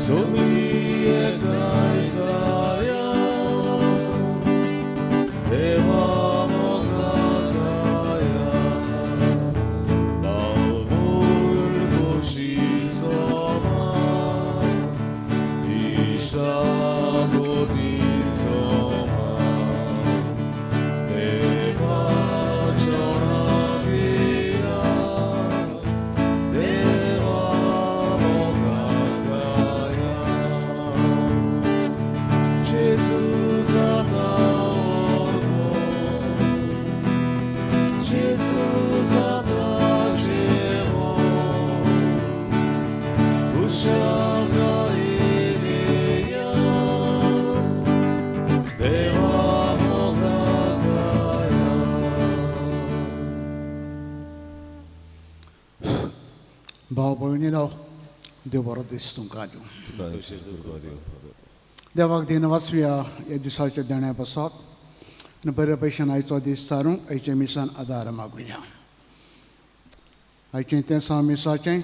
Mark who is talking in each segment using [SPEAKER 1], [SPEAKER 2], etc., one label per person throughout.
[SPEAKER 1] सगळीं एकठांय जाया देवा मोगाक गाया भाव भयण खोशी समा इश्टागती समा देवाच्या नांवान देवा मोगाक गाया जेजू जाता व्हडलो जेजू जाता जेवण खुशालकायेन येया देवा मोगाक गाया.
[SPEAKER 2] भाव भयणीनो, देव बरो दीस तुमकां दिवं. देवाक दिन वाचुया ह्या दिसाच्या देण्या पासत आनी बरे भशेन आयचो दीस सारूंक आयच्या मिसान आदार मागुया. आयचें तें सा मिसाचें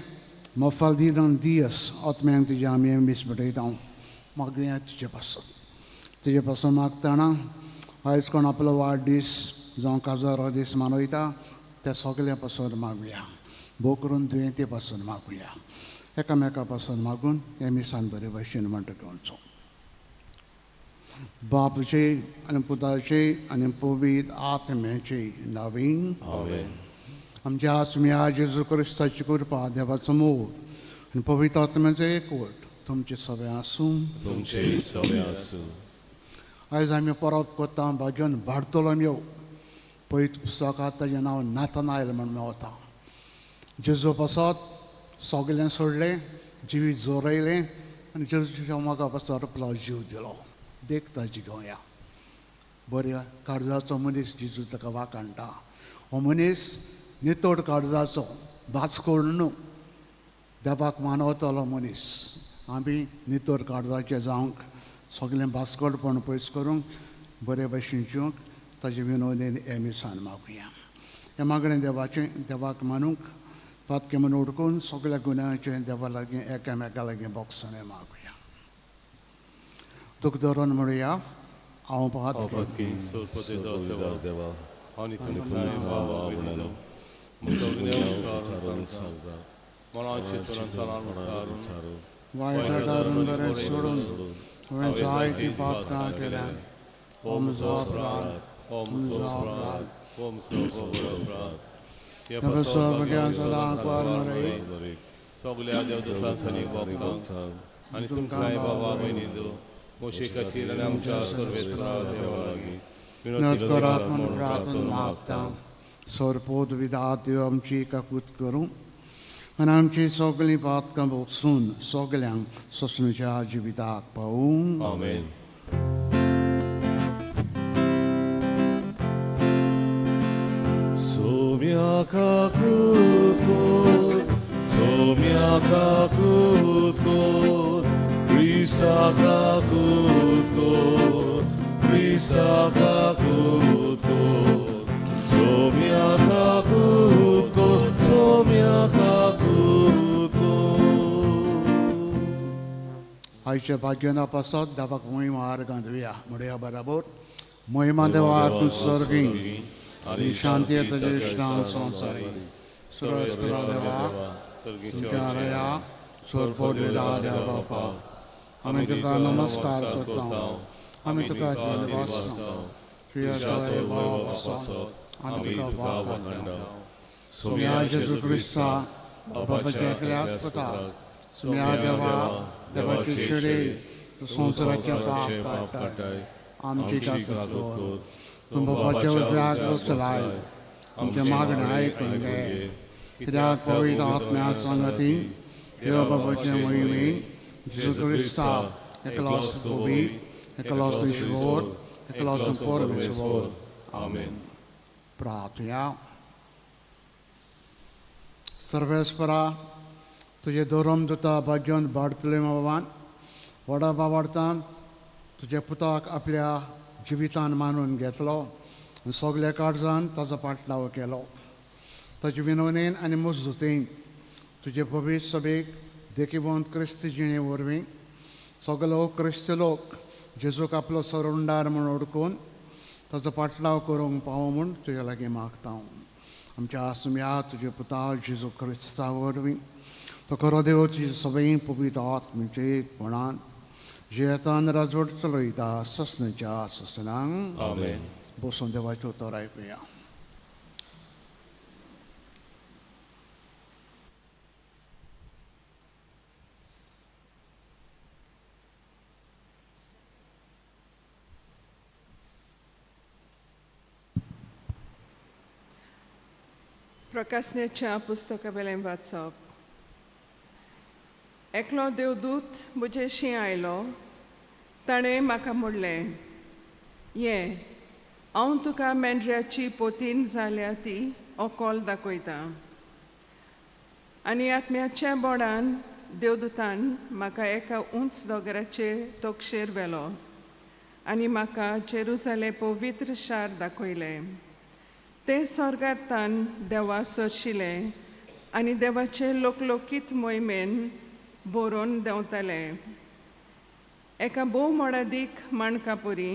[SPEAKER 2] मोफाल्दिन दियस आत्म्यांक तुजें आमी मीस भेटयता. मागुया तुजे पासत. तुजे पासून मागतना आयज कोण आपलो वाडदीस जावं काजारो दीस मनयता त्या सगल्या पासून मागुया. भोव करून दुयेंती पासून मागुया. एकामेका पासून मागून हे मिसान बरे भशेन म्हणटा घेवचो. बापचे आनी पुताचे आनी पवित्र आत्म्याचे नवीन.
[SPEAKER 1] आमेन.
[SPEAKER 2] आमच्या आसम्या जेजू क्रिस्ताची कृपा, देवाचो मोग आनी पवित्र आत्म्याचो एकवट तुमचे सगळे आसूं.
[SPEAKER 1] तुमचे सगळे आसूं.
[SPEAKER 2] आयज आमी परब करता भाग्यान बार्तोलोमेव. पवित्र पुस्तकांत ताजें नांव नातनायल म्हण मेवता. जेजू पासत सगळें सोडलें, जिवीत जोरयलें आनी जेजूच्या मोगा पासत आपलो जीव दिलो. देख ताजी घेवया. बऱ्या काळजाचो मनीस जेजू ताका वाखाणटा. हो मनीस नितळ काळजाचो, भाजकोळ न्हू, देवाक मानवतलो मनीस. आमी नितळ काळजाचे जावंक, सगळें भास्करपण पयस करूंक, बरे भशेन जिवंक ताजे विनोदीन हे मिसान मागुया. हें मागणें देवाचें देवाक मानूंक पातकें म्हणून उडकून सगळ्या गुन्यांचें देवा लागीं एकामेका लागीं बोगसणें मागुया. दूख धरून म्हणुया, हांव पातकी.
[SPEAKER 1] सोलपती देवा आनी तुमकां भावा भयणींनो म्हज्या विचारून सांगता विचारून
[SPEAKER 2] वायट दारून बरें सोडून हांवें जायतीं पातकां केल्या. हो म्हजो अपराध, म्हजो अपराध. सगळ्या सदां मरे.
[SPEAKER 3] सगळ्या देवदूतांनी भोगतांक आनी तुमकांय बाबा भयणींनो म्हजे खातीर आनी आमच्या सर्वेस्परा देवा लागीं
[SPEAKER 2] विनोद करात म्हूण प्रार्थना मागता. सोरपोत विदात देव आमची काकूत करूं आनी आमची सगळीं पातकां भोगसून सगल्यांक सोंसणीच्या जिविताक पावूं.
[SPEAKER 1] आमेन. सोम्या काकूत कोर, सोम्या काकूत कोर, क्रिस्ता काकूत कोर, क्रिस्ता काकूत कोर, सोम्या काकूत कोर, सोम्या काकूत कोर.
[SPEAKER 2] आयच्या भाग्यना पासत देवाक मोहिमा आर्गां दिवया. म्हणया बराबर, मोहिमा देवाक सर्गी आनी शांती तुजे इश्टां संवसारी. सर्वेस्परा देवा, तुमच्या आरया सोरपोत विदा देवा बापा, आमी तुका नमस्कार करता. आमी तुका धन्यवाद तुज्या भाव आमी तुका वाखाणटा. सोम्या जेजू क्रिस्ता, बापाच्या एकल्याच पुता, सोम्या देवा, देवाची शेळी, तूं संवसाराचें पाप काडटाय, आमची काकूत कर. तूं बापाच्या उजव्याक बसलाय, आमचें मागणें आयकून घे. कित्याक पवित्र आत्म्या संगती देव बाबाचे मोहिमेन जेजू क्रिस्ता एकलोच गोबी, एकलोच ईश्वर, एकलोच परमेश्वर.
[SPEAKER 1] आमेन.
[SPEAKER 2] प्रार्थना. सर्वेस्परा, तुजे धोरम दुता भाग्योन बाडतले बाबान व्हडा बाबाडतान तुज्या पुताक आपल्या जिवितान मानून घेतलो आनी सगल्या काळजान ताजो पाटलाव केलो. ताजे विनवणेन आनी मजदुतीन तुजे पवित्र सभेक देखिवंत क्रिस्ती जिणे वरवीं. सगलो क्रिस्त लोक जेजूक आपलो सरुंडार म्हूण ओडकून ताचो पाटलाव करूंक पावो म्हूण तुज्या लागीं मागता. आमच्या आसम्या तुजे पुता जेजू क्रिस्ता वरवीं तो खरो देव तुजी सगळीं पवित्र आत्म्याचे एकपणान जियेतान राजवट चलयता ससनेच्या ससनांक.
[SPEAKER 1] आमेन.
[SPEAKER 2] बसून देवाचें उतर आयकुया.
[SPEAKER 4] प्रकाशनेच्या पुस्तका वेलें वाचप. एकलो देवदूत म्हजेशी आयलो, ताणें म्हाका म्हणलें, ये हांव तुका मेंढऱ्याची पोतीन जाल्या ती ओकोल दाखयता. आनी आत्म्याच्या बोडान देवदूतान म्हाका एका उंच दोंगराचे तोक्षेर व्हेलो आनी म्हाका जेरुजालें पवित्र शार दाखयलें. तें स्वर्गांतान देवा सरशिलें आनी देवाचे लोकलोकीत मोहिमेन बरोवन देंवतालें. एका भोव मोडादीक माणकापुरी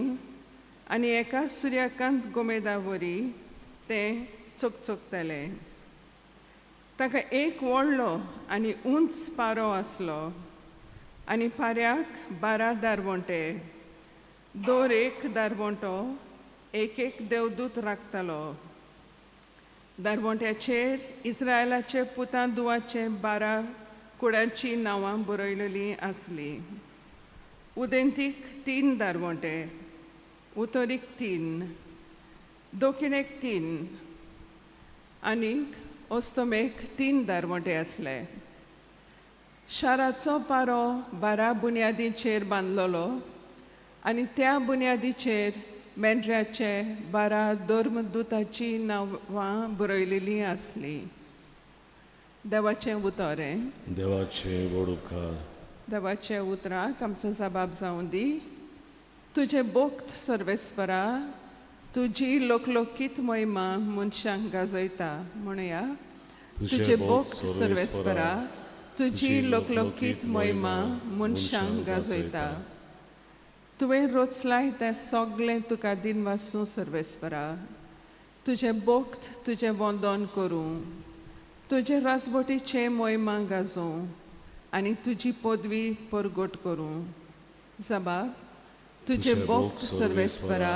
[SPEAKER 4] आनी एका सुर्यकांत गोमेदा वरी तें चकचकतालें. ताका एक व्हडलो आनी उंच पारो आसलो आनी पाऱ्याक 12 दारवंटे, दर एक दारवंटो एक एक देवदूत राखतालो. दारवंट्याचेर इस्रायलाचे पुतां दुवाचे 12 कुडांचीं नांवां बरयलेलीं आसलीं. उदेंतीक 3 दारवंटे, उतरीक 3, दक्षिणेक 3 आनीक अस्तमेक 3 दारवंटे आसले. शाराचो पारो 12 बुन्यादीचेर बांदलेलो आनी त्या बुन्यादीचेर मेंढऱ्याचे 12 धर्मदूताचीं नांवां बरयलेलीं आसलीं. देवाचें उतर हें.
[SPEAKER 1] देवाचें व्हड उपकार.
[SPEAKER 4] देवाच्या उतराक आमचो जबाब जावं दी. तुजें भक्त सर्वेस्परा तुजी लोकलोकीत महिमा मनशांक गाजयता म्हणया. तुजें भक्त सर्वेस्परा तुजी लोकलोकीत महिमा मनशांक गाजयता. तुवें रोचलाय तें सगळें तुका दिनवासूं सर्वेस्परा. तुजें भक्त तुजें वंदन करूं, तुजें राजवटीचें महिमा गाजोवं आनी तुजी पदवी परगट करूं. जबाब तुजें भक्त सर्वेस्परा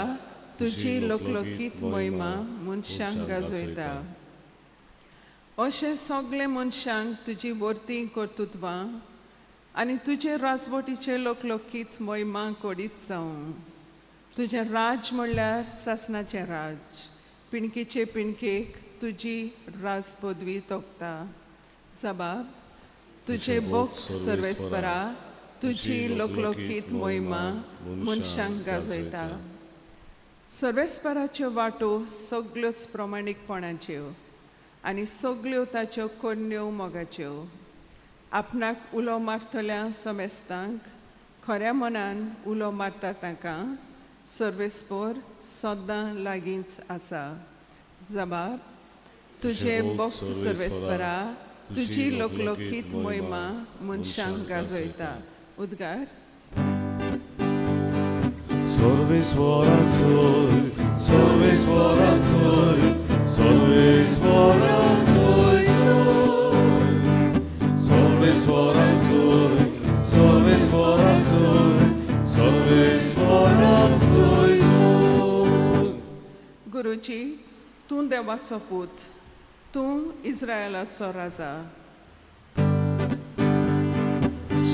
[SPEAKER 4] तुजी लोकलोकीत महिमा मनशांक गाजयता. अशें सगळे मनशांक तुजी वर्ती कर्तृत्वां आनी तुजे राजवटीचे लोकलोकीत महिमा कोडीत जावं. तुजें राज म्हणल्यार सासणाचें राज, पिणकेचे पिणकेक तुजी राज पदवी तोखता. जबाब तुजें भक्त सर्वेस्परा तुजी लोकलोकीत महिमा मनशांक गाजयता. सर्वेस्पराच्यो वाटो सगल्योच प्रमाणीकपणाच्यो आनी सगल्यो ताच्यो करण्यो मोगाच्यो. आपणाक उलो मारतल्या समेस्तांक खऱ्या मनान उलो मारता तांकां सर्वेस्पर सदां लागींच आसा. जबाब तुजें भक्त सर्वेस्परा तुजी लोकलोकीत महिमा मनशांक गाजयता. उद्गार.
[SPEAKER 1] सर्वेस्वराचोय सर्वेस्वराचोय सर्वेस्वराचोय सर्वेस्वराचोय सर्वेस्वराचोय सर्वेस्वराचोय.
[SPEAKER 4] गुरुजी, तूं देवाचो पूत, तूं इस्रायलाचो राजा.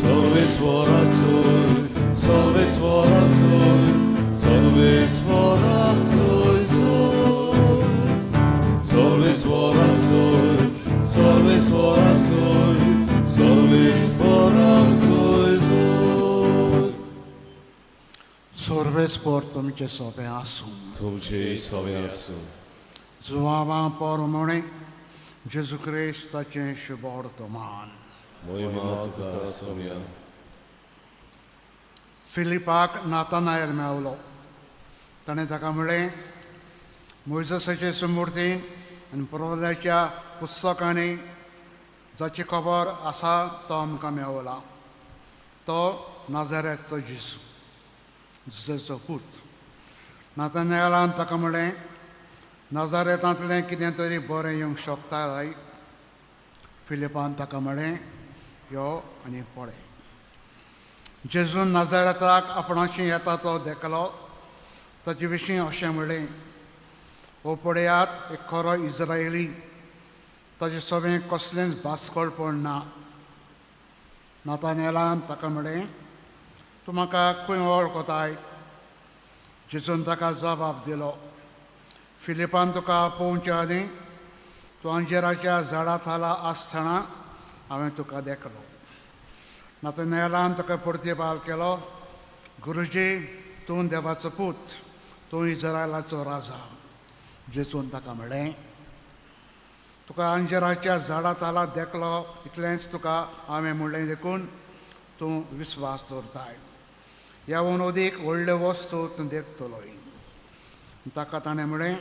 [SPEAKER 1] सर्वेस्वराचोय सर्वेस्वराचोय सर्वेस्वराचोय सर्वेस्वराचोय सर्वेस्वराचोय सर्वेस्वराचोय.
[SPEAKER 2] सर्वेस्पर तुमचें सोंपें आसूं.
[SPEAKER 1] तुमचे सोबें आसूं.
[SPEAKER 2] जुवावां पोर म्हणे जेजू क्रिस्ताचें शुभवर्तमान.
[SPEAKER 1] महिमा तुका सोम्या.
[SPEAKER 2] फिलिपाक नातानायल मेवलो. ताणें ताका म्हणलें, मोयजसाचे सुमूर्तीन आनी प्रबोधाच्या पुस्तकांनी जाची खबर आसा तो आमकां मेवला, तो नाजाऱ्याचो जेजू, जेजूचो पूत. नातानायलान ताका म्हणलें, नाजारेतांतलें कितें तरी बरें येवंक शकता काय? फिलिपान ताका म्हणलें, यो आनी पळय. जेजून नाजारेताक आपणाशी येता तो देखलो. ताचे विशीं अशें म्हणलें, हो पळयात एक खरो इस्रायली, ताचे सगळें कसलेंच भास्कळपण ना. नातानेलान ताका म्हणलें, तूं म्हाका खंय वळखताय? जेजून ताका जबाब दिलो, फिलिपान तुका आपोवचे आदीं तूं अंजिराच्या झाडा थाला आसतना हांवें तुका देखलो. नातानेलान ताका प्रतिपाल केलो, गुरुजी, तूं देवाचो पूत, तूं इस्रायलाचो राजा. जेजून ताका म्हणलें, तुका अंजिराच्या झाडा थाला देखलो इतलेंच तुका हांवें म्हणलें देखून तूं विस्वास दवरताय. ह्या अदीक व्हडल्यो वस्तू तूं देखतलोय. ताका ताणें म्हणलें,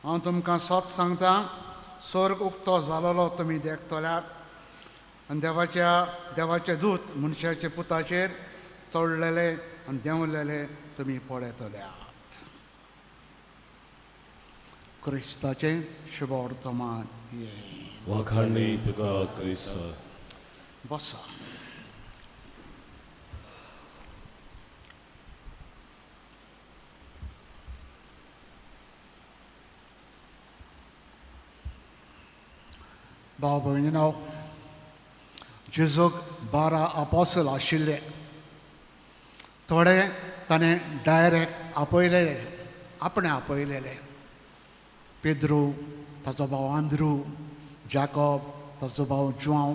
[SPEAKER 2] हांव तुमकां सत सांगता, स्वर्ग उक्तो जालोलो तुमी देखतल्यात आनी देवाचे दूत मनशाच्या पुताचेर चडलेले आनी देंवलेले तुमी पळयतल्यात. क्रिस्ताचें शुभ वर्तमान हें.
[SPEAKER 1] वाखाणणी तुका क्रिस्ता.
[SPEAKER 2] बसा. भाव भयणीनो, जेजूक 12 आपोसल आशिल्ले. थोडे ताणें डायरेक्ट आपयलेले, आपणें आपयलेले. पेद्रू, ताचो भाव आंद्रू, जाकोब, ताचो भाव जुआंव,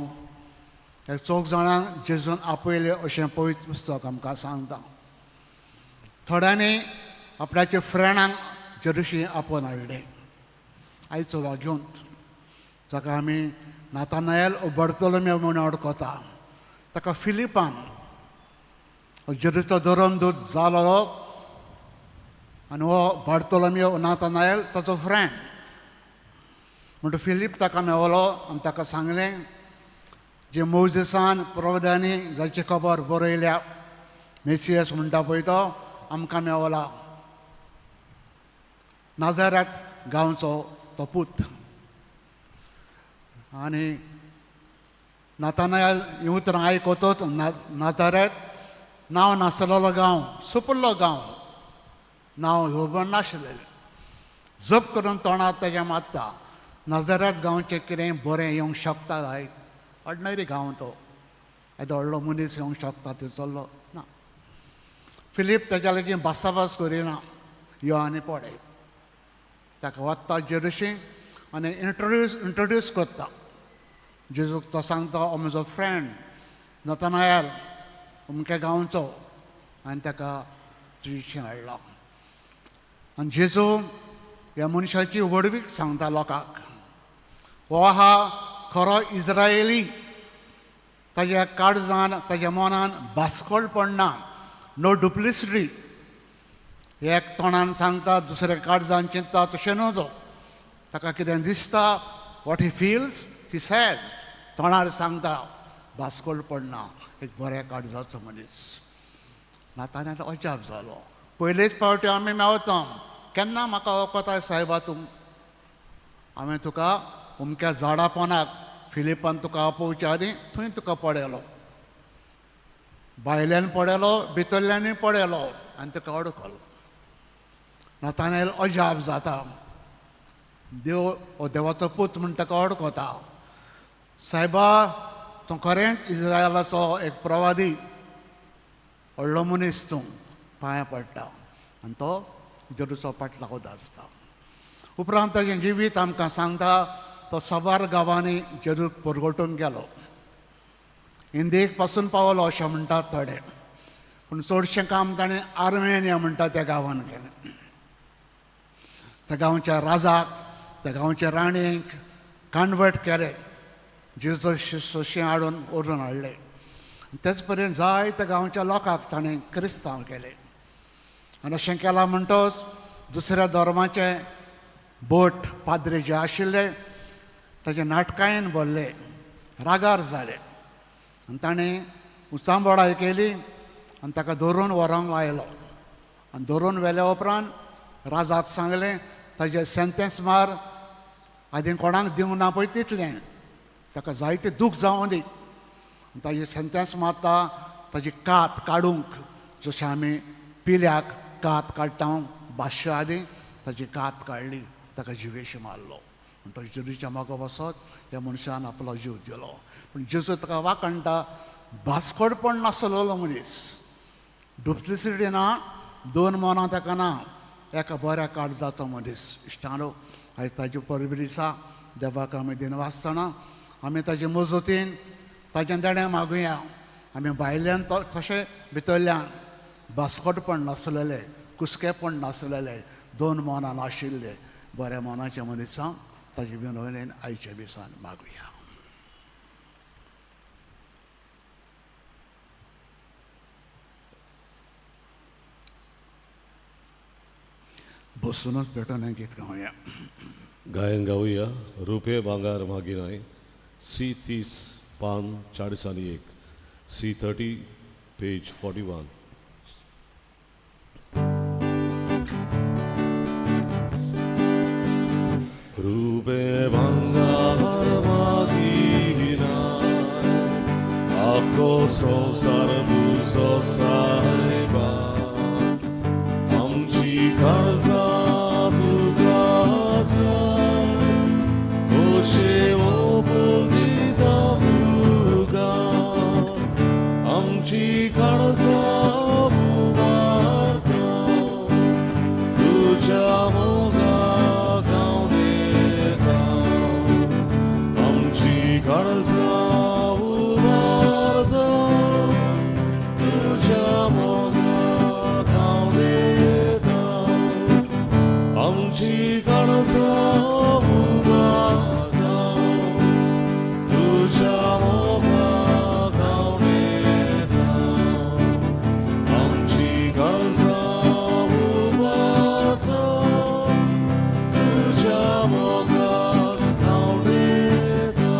[SPEAKER 2] ह्या चौग जाणांक जेजून आपयले अशें पवित्र पुस्तक आमकां सांगता. थोड्यांनी आपणाच्या फ्रेंडांक जेरुशी आपोवन हाडले आयचो वाग्योंत, जाका आमी नातानायल बर्तोलोमेव म्हूण वळखता. ताका फिलिपान जेरूचो धर्मदूत जालो आनी हो बार्तोलोमेव नातानायल ताचो फ्रेंड. म्हणटा फिलीप ताका मेवलो आनी ताका सांगलें, जे मोजेसान प्रवधानी जाची खबर बरयल्या मेसियस म्हणटा पळय तो आमकां मेवला, नाजारात गांवचो तो पूत. आनी नातानायल हीं उतरां आयकतच नाजारेत नांव नासलेलो गांव, सुपुल्लो गांव, नांव खबर नाशिल्लें, जप करून तोंडार तेजें मारता, नाजारात गांवचें कितें बरें येवंक शकता काय? ऑर्डिनरी गांव तो, येदो व्हडलो मनीस येवंक शकता थंयसरलो ना. फिलीप तेज्या लागीं भासाभास करिना, यो आनी पळय. ताका वता जेरुशी आनी इंट्रोड्यूस करता जेजूक. तो सांगता, हो म्हजो फ्रेंड नतनायल, अमक्या गांवचो, आनी ताका तुजीशी हाडला. आनी जेजू ह्या मनशाची व्हडवीक सांगता लोकांक, हो आहा खरो इस्रायली, ताज्या काळजान ताज्या मनान भास्कळपण ना, नो डुप्लिसिटी. एक तोंडान सांगता दुसऱ्या काळजान चिंतता तशें न्हू तो. ताका कितें दिसता, what he feels he says, तोंडार सांगता, भास्कळपण ना, एक बऱ्या काळजाचो मनीस. नातान्याक अजाप जालो, पयलेच फावटी आमी मेवता, केन्ना म्हाका वळखताय सायबा तूं? हांवें तुका अमक्या झाडा पोनाक फिलिपान तुका आपोवचे आदीं थंय तुका पळयलो, भायल्यान पळयलो, भितरल्यानूय पळयलो आनी तुका अडकलो. नातानायल अजाप जाता, देव हो देवाचो पूत म्हूण ताका अडकता. सायबा, तूं खरेंच इस्रायलाचो एक प्रवादी, व्हडलो मनीस तूं. पांयां पडटा आनी तो जेरूचो पाटलाव आसता. उपरांत ताजें जिवीत आमकां सांगता, तो साबार गांवांनी जेरूक परगटून गेलो, इंदीक पासून पावलो अशें म्हणटात थोडे, पूण चडशें काम ताणें आर्मेनिया म्हणटा त्या गांवान केलें. त्या गांवच्या राजाक, त्या गांवच्या राणयेक कन्वर्ट केले, जेजू सोशें हाडून व्हरून हाडले. तेच पर्यंत जायत्या गांवच्या लोकांक ताणें क्रिस्तांव केले. आनी अशें केलां म्हणटच दुसऱ्या धर्माचे बोट पाद्रे जे आशिल्ले ताजे नाटकायेन भरले, रागार जाले आनी ताणें उचांबळाय केली आनी ताका धरून व्हरोंक लायलो. आनी धरून व्हेल्या उपरांत राजाक सांगलें ताजें सेंतेंस मार, आदी कोणाक दिवंक ना पळय तितलें, ताका जायतें दूख जावं दी. ताजें सेंतेंस मारता ताजी कात काडूंक, जशें आमी पिल्याक कात काडटा बादशा आदी ताजी कात काडली, ताका जिवेशी मारलो. पूण तो जेजूच्या मागो बसत त्या मनशान आपलो जीव दिलो. पूण जेजू ताका वाखाणटा, भास्कोडपण नासलेलो मनीस, डुप्लिसिटी ना, दोन मनां ताका ना, एका बऱ्या काळजाचो मनीस. इश्टानो, आयज ताजी परबी दिसा देवाक आमी दिनवासतना आमी ताजे मजतीन ताजें देणें मागुया. आमी भायल्यान तशें भितरल्यान बास्कोटपण नासलेले, कुसकेपण नासलेले, दोन मनां नाशिल्ले बऱ्या मनाच्या मनिसांक ताजे विनवणेन आयच्या दिसान मागुया. बसूनच पेटोवन हें गीत गावया.
[SPEAKER 1] गायन गावया रुपे भांगार मागिनाय, सी 30 पान 41, सी 30 पेज 41. रुपे भांगार मागिनाय, आखो संवसार तुजो सायबा, आमची काळजां तुका जाय, कशें ओंपून दिता तुका, आमची काळजां उबारता तुज्या मोगाक गावनेता, आमची काळजां उबारता तुज्या मोगाक गावनेता, आमची काळजां उबारता तुज्या मोगाक गावनेता, आमची काळजां उबारता तुज्या मोगाक गावनेता.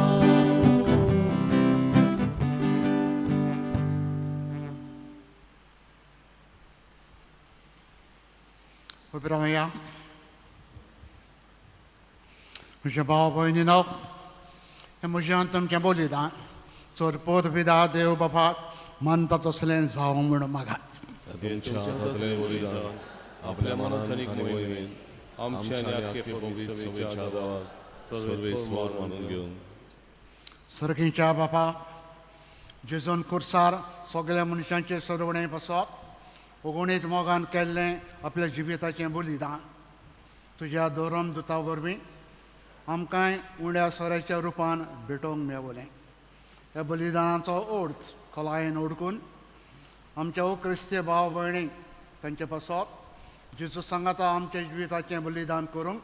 [SPEAKER 2] उबी रावया. म्हज्या भाव भयणीनो, हें म्हज्यान तुमचें बलिदान चड पिता देव बापाक मानता तसलें जावं म्हूण मागात.
[SPEAKER 1] तुमच्या हातांतलें बलिदान आपल्या मनात आनी मोहिमेन आमच्या आनी आख्खे पवित्र सभेच्या देवाक सर्वेस्वर मानून घेवन.
[SPEAKER 2] सर्गीच्या बापा, जेजून खुर्सार सगळ्या मनशांचे सरवणे बसप ओगुणीत मोगान केल्लें आपल्या जिविताचें बलिदान तुज्या धोरम दुता वरवीं आमकांय उण्या सोऱ्याच्या रुपान भेटोवंक मेवलें. ह्या बलिदानाचो अर्थ खोलायेन ओडकून आमच्या ओ क्रिस्ती भाव भयणींक तांचे पासत जेजू सांगाता आमच्या जिविताचें बलिदान करूंक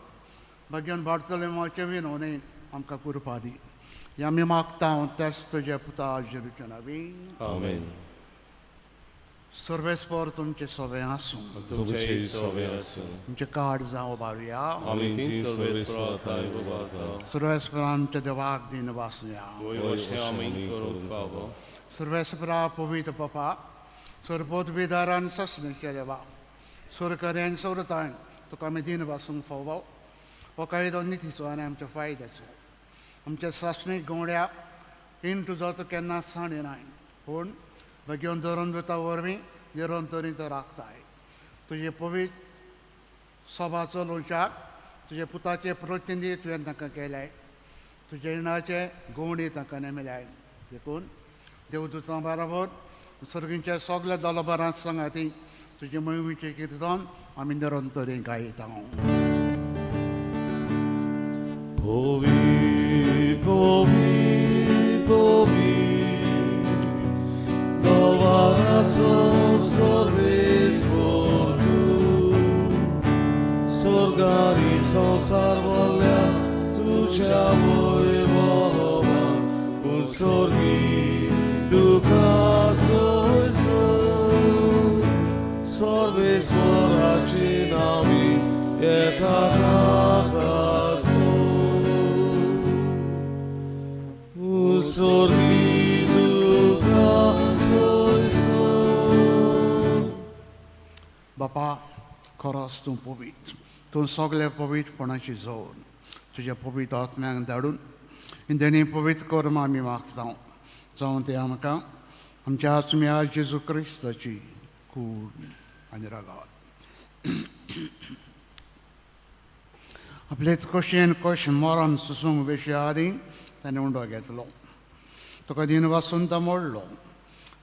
[SPEAKER 2] भाग्यान भारतले मावचे विनवणेन आमकां कृपा दी. हें आमी मागता त्याच तुज्या पुता जेजूच्या नांवी.
[SPEAKER 1] आमेन.
[SPEAKER 2] सर्वेस्पर तुमचें सगळें आसूं.
[SPEAKER 1] तुमचें सगळें आसूं.
[SPEAKER 2] तुमचें कार्ड जावं उबारुया.
[SPEAKER 1] आमी ती सर्वेस्परा उबारता.
[SPEAKER 2] सर्वेस्पर आमच्या देवाक दिन वासुया.
[SPEAKER 3] वय आमी करूंक फावो.
[SPEAKER 2] सर्वेस्परा पवित्र पपा, सर्वोद्विदारान ससनेच्या देवा, सरकार्यान सवरतायन तुका आमी दिन वासूंक फावो. हो कायदो नितीचो आनी आमच्या फायद्याचो. आमच्या सासणीक गवड्या इन तुजो तो केन्ना सांडिनाय, पूण भगेवन धरून दुता वरवीं निरंतरी तो राखताय. तुजे पवित्र सभा चलोवच्याक तुजे पुताचे प्रतिनिधी तुवें तांकां केल्याय, तुजे रिणाचे गवंडी तांकां नेमिल्याय. देखून देवदूतां बराबर सर्गींच्या सगल्या दलबरां सांगाती तुजे मोहिमेचें कीर्तन आमी निरंतरी गायता.
[SPEAKER 1] Povi, povi, povi, Dovarațo सर्वेस्पर तूं, स्वर्गारी संवसार भरल्या तुज्या वैभवान, उत्सर्गी तुका सोयसो, सर्वेस्पराची नावी येता ताका सो. उत्सर्गी तुका सोयसो,
[SPEAKER 2] बापा खरोच तूं पवित्र, तूं सगळे पवित्रपणाची जोड तुज्या पवित्र आत्म्यांक धाडून इंदनी पवित्र कर्म आमी मागता, जावं तें आमकां आमच्या आत्म्या जेजू क्रिस्ताची कूड आनी रगात. आपलेच कशेन कश मरण सुसूंक वेशी आदी ताणें उंडो घेतलो, तुका दिन वासून तो मोडलो,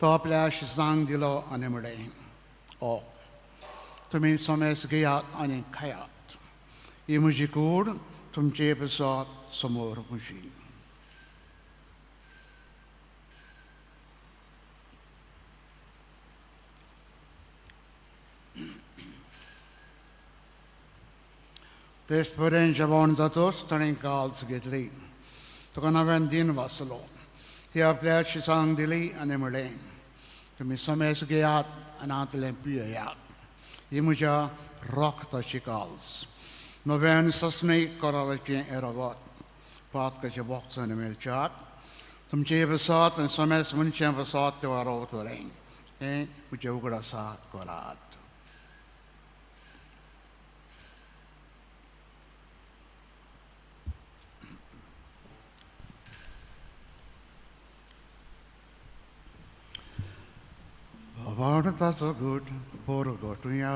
[SPEAKER 2] तो आपल्या शिसांक दिलो आनी म्हणलें, ओ तुमी समेस घेयात आनी खायात, ही म्हजी कूड तुमचे पसत समोर म्हजी. तेच परेन जेवण जातोच ताणें काल्स घेतली, तुका नव्यान दिन वाचलो, ती आपल्या शिसांक दिली आनी म्हणलें, तुमी समेस घेयात आनी हांतलें पियेयात, ही म्हज्या रक्ताची काल्स, नव्यान ससणी कराराचें हें रगत, पातकाचें बोक्सान मेळच्यात तुमचे बसात आनी समेस मनशां बसात ते वारवतलें, हें म्हजें उगडासा करात. ताचो घट पोरगटुया.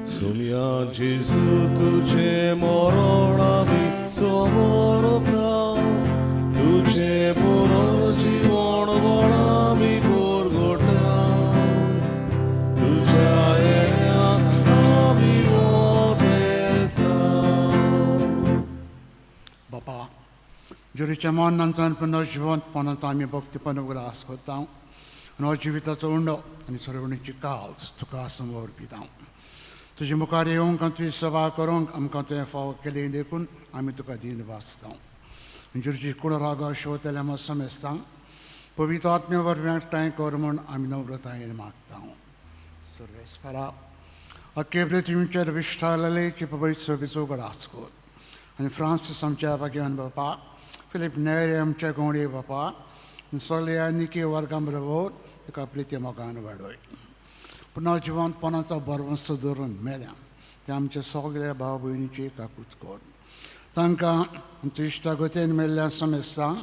[SPEAKER 1] सुमया जेजू तुझे मरण आमी समर्पता, तुझे पुनर्जीवन आमी पोरगटा, तुझ्या येण्याक आमी वचेता.
[SPEAKER 2] बापा जुरीच्या मरणांचान पुनर्जिवंतपणाचो आमी भक्तीपण उगडास करता आनी हो जिविताचो उंडो आनी सरवणीची काल्स तुका समोर पिता. तुजे मुखार येवंक आनी तुजी सेवा करूंक आमकां तुवें फावो केली देखून आमी तुका दीन वाचता. जुरीची कुळ राग शोतल्या आमकां समेस्ता पवित्र आत्म्या वरवीं एकठांय कर म्हूण आमी नम्रतायेन मागता. सर्वेस्परा अख्खे पृथ्वीचेर विश्ठालेची पवित्र सभेचो उगडास कर आनी फ्रांसीस आमच्या भाग्यवान बापा, फिलीप नेरे आमच्या गोंडे बापा, सगळ्या निकी वर्गां बरोबर तुका प्रिती मोगान वाडय. पुनः जिवंतपणाचो भरवंसो धरून मेल्या ते आमच्या सगळ्या भाव भयणीची काकूत कर, तांकां आमच्या इश्टागतीन मेल्ल्या समेस्तांक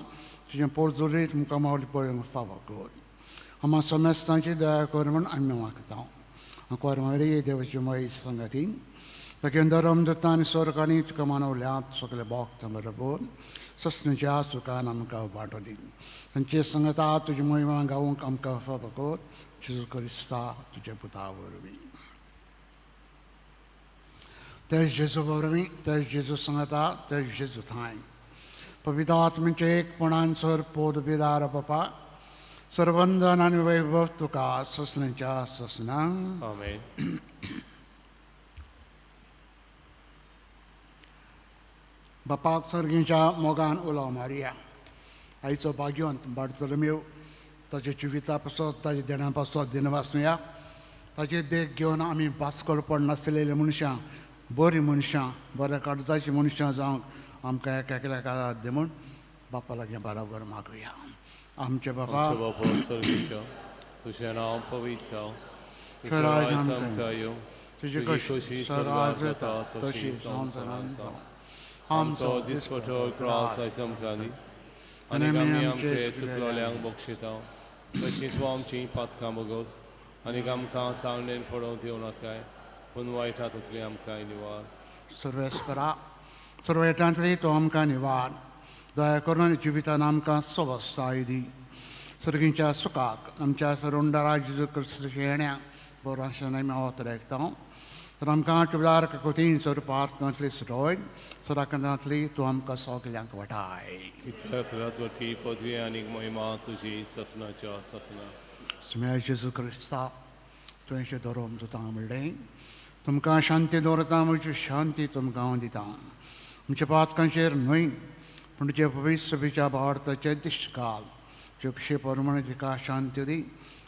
[SPEAKER 2] तुजें पोरजोरीत मुखार मावली पळोवंक फावो कर. आमकां समेस्तांची दया कर म्हूण आमी मागता. आंकवार मारी देवाची मयी संगती ताका धर्म दत्ता आनी सरकारांनी तुका मानवल्यात सगळे भक्त बरोबर ससनेच्या सुखान आमकां वांटो दी. तांचे संगता तुजी महिमा गावंक आमकां फावो कर, जेजू क्रिस्ता तुज्या पुता वरवीं. तेज जेजू वरवीं, तेज जेजू संगता, तेज जेजू थांय पवित्र आत्म्याचे एकपणान सर पोद बिदार बापा सर्वंदन आनी वैभव तुका ससनेच्या ससना.
[SPEAKER 3] आमेन.
[SPEAKER 2] बापाक सर्गीच्या मोगान उलो मारया. आईचो भाग्यवंत बार्तोलोमेव ताच्या जिविता पासत ताच्या देणा पासत दिनवासुया. ताची देख घेवन आमी भास्कर पडनासलेली मनशां, बरीं मनशां, बऱ्या काळजाचीं मनशां जावंक आमकां एक एकल्याक आदार दी म्हूण बापा लागीं बराबर मागुया. आमचे बापा
[SPEAKER 3] आमच्या बापा सर्गीच्या, तुझें नांव पवित्र जावं, तुजें
[SPEAKER 2] राज्य
[SPEAKER 3] राज्य
[SPEAKER 2] आमकां
[SPEAKER 3] आमकां येवं,
[SPEAKER 2] तुजी
[SPEAKER 3] तुजी
[SPEAKER 2] कशी
[SPEAKER 3] खोशी
[SPEAKER 2] स्वर्गात
[SPEAKER 3] स्वर्गात
[SPEAKER 2] जाता
[SPEAKER 3] जाता
[SPEAKER 2] तशी
[SPEAKER 3] तशी
[SPEAKER 2] संवसारांत
[SPEAKER 3] संवसारांत
[SPEAKER 2] जावं.
[SPEAKER 3] जावं. आमचो दिसपटो ग्रास आयज आमकां दी आनी आमी आमचे चुकलोल्यांक बक्षिता तशीं तूं आमचीं पातकां बगोस आनी आमकां तांगणेन पडोवंक दिवं नाकाय, पूण वायट हातूंतली आमकां निवार.
[SPEAKER 2] सर्वेस्परा सर्वेटांतली तो आमकां निवार. दया करून जिवितान आमकां सवस्ताय दी. सर्गींच्या सुखाक आमच्या सरुंडरा जेजू क्रिस्त येण्या बरोवंक आमी ओतरेकता. तर आमकां चुबदार ककोतीन स्वरुपांतली सुटोय सराकंदांतली तूं आमकां सगल्यांक वाटाय.
[SPEAKER 3] कित्याक रातवटी पदवी आनी महिमा तुजी ससनाच्या ससना.
[SPEAKER 2] सुम्या जेजू क्रिस्ता तुवें धरोम तुता म्हणलें, तुमकां शांती दवरता, म्हजी शांती तुमकां हांव दिता. आमच्या पातकांचेर न्हय पूण तुजे पवित्र सभेच्या भावार्थाचे दिश्ट घाल, चोखशे प्रमाणे तिका शांती दी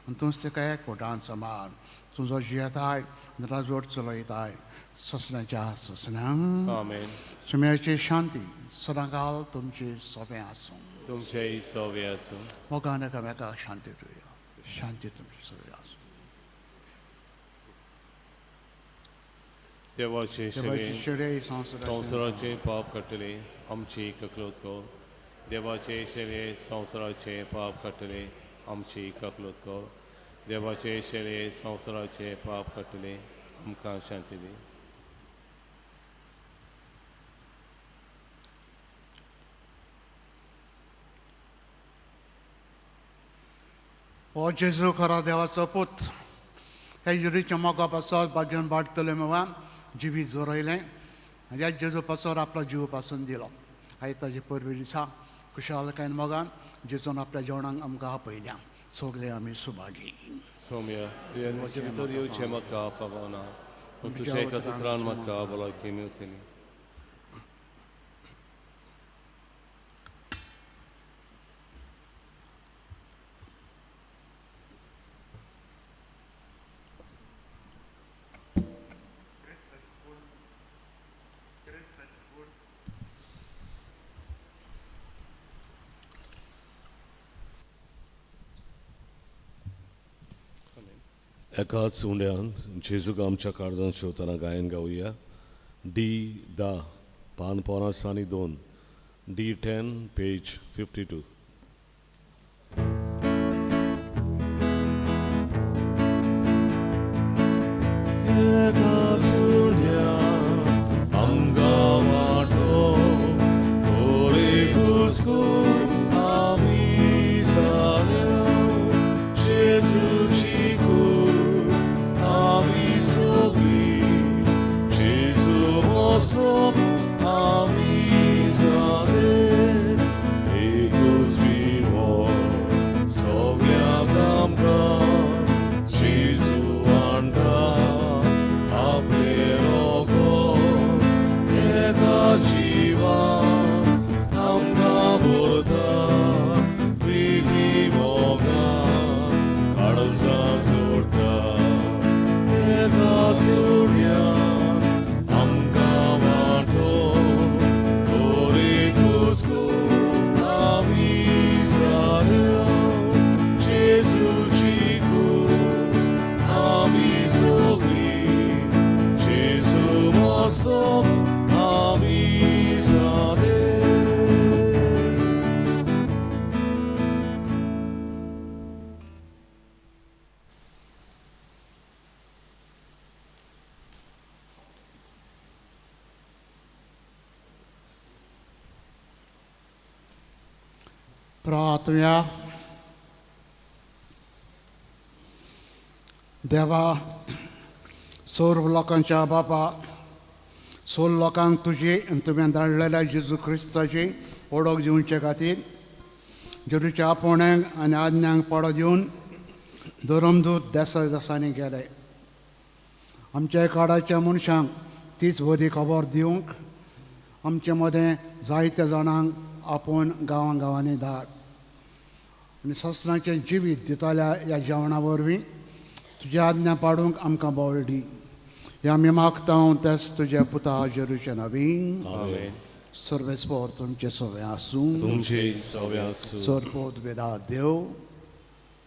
[SPEAKER 2] आनी तूंच तिका एकवटान सांबाळ. तुजो जियेताय आनी राजवट चलयताय ससनाच्या ससनां.
[SPEAKER 3] आमेन.
[SPEAKER 2] सुम्याची शांती सदांकाल तुमची सोंपें आसूं.
[SPEAKER 3] तुमचेय सवे आसूं.
[SPEAKER 2] मोगान एकामेकाक शांती दिवया. शांती तुमची सगळी आसूं.
[SPEAKER 3] देवाचे
[SPEAKER 2] देवाची
[SPEAKER 3] शेरे
[SPEAKER 2] शेडे संवसाराचे
[SPEAKER 3] संवसाराचे पाप काडटले आमची ककलत कर. देवाचे शेरे संवसाराचे पाप काडटले आमची ककलत कर. देवाचे शेरे संवसाराचे पाप काडटले आमकां शांती दी.
[SPEAKER 2] हो जेजू खरो देवाचो पूत हे जेजूच्या मोगा पासत बाजून बाडतले मेवान जिवीत जोरयलें आनी ह्या जेजू पासत आपलो जीव पासून दिलो. आयज ताजे परबी दिसा खुशालकायेन मोगान जेजून आपल्या जेवणाक आमकां आपयल्या. सगळे आमी सुभागी.
[SPEAKER 3] सोम्या, तुवें म्हजे भितर येवचें म्हाका फावना, पूण तुज्या एका उतरान म्हाका भलायकी मेवतली.
[SPEAKER 1] एकाच उंड्यांत जेजूक आमच्या काळजांत शेवतना गायन गावया. डी 10 पान 52, डी 10 पेज 52. एकाच उंड्यांत आमकां वांटो ओरेकूच आमी जाल्या जेजूची कूड आमी सगळीं जेजू मोसो आमी जाले एकूच विवो सगळ्यांक आमकां जेजू आणटा आपलें रोगो एका जिवान आमकां भरता प्रिती मोगान काळजां जोडटा एका चुड्यान आमकां वांटो तोरेकूच आमी जाल्या जेजूची कूड आमी सगळीं जेजू मोसो आमी जाले.
[SPEAKER 2] प्रार्थुया. देवा सर्व लोकांच्या बापा, सर्व लोकांक तुजी आनी तुवें धाडलेल्या जेजू क्रिस्ताची ओळख दिवचे खातीर जेजूच्या आपोवण्यांक आनी आज्ञांक पाडो दिवन धर्मदूत देसा देसांनी गेले. आमच्या काळाच्या मनशांक तीच बरी खबर दिवंक आमचे मदें जायत्या जाणांक आपोवन गांवां गांवांनी धाड आनी सस्त्रांचें जिवीत दितल्या ह्या जेवणा वरवीं तुजी आज्ञा पाडूंक आमकां बळ दी. हे आमी मागता तेच तुज्या पुता जेरूचे नवीन.
[SPEAKER 1] आमेन.
[SPEAKER 2] सर्वेस्पोर तुमचें सगळें आसूं.
[SPEAKER 1] तुमचे सगळें आसूं.
[SPEAKER 2] सरपोत वेदा देव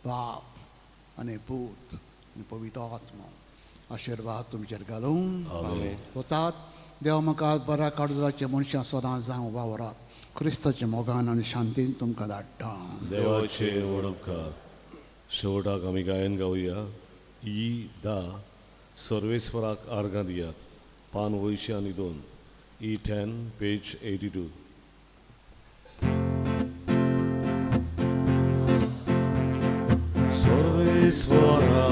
[SPEAKER 2] बाप आनी पूत आनी पवित्र आत्मो आशिर्वाद तुमचेर घालूं.
[SPEAKER 1] आमेन.
[SPEAKER 2] वतात देव म्हाका बऱ्या काळजाचे मनशां सदां जावं वावरात. क्रिस्ताच्या मोगान आनी शांतीन तुमकां धाडटा.
[SPEAKER 1] देवाचे वडपकार. शेवटाक आमी गायन गावया. ई 10 सर्वेस्वराक आर्गां दियात पान 82, ई 10 पेज 82. सर्वेस्वरा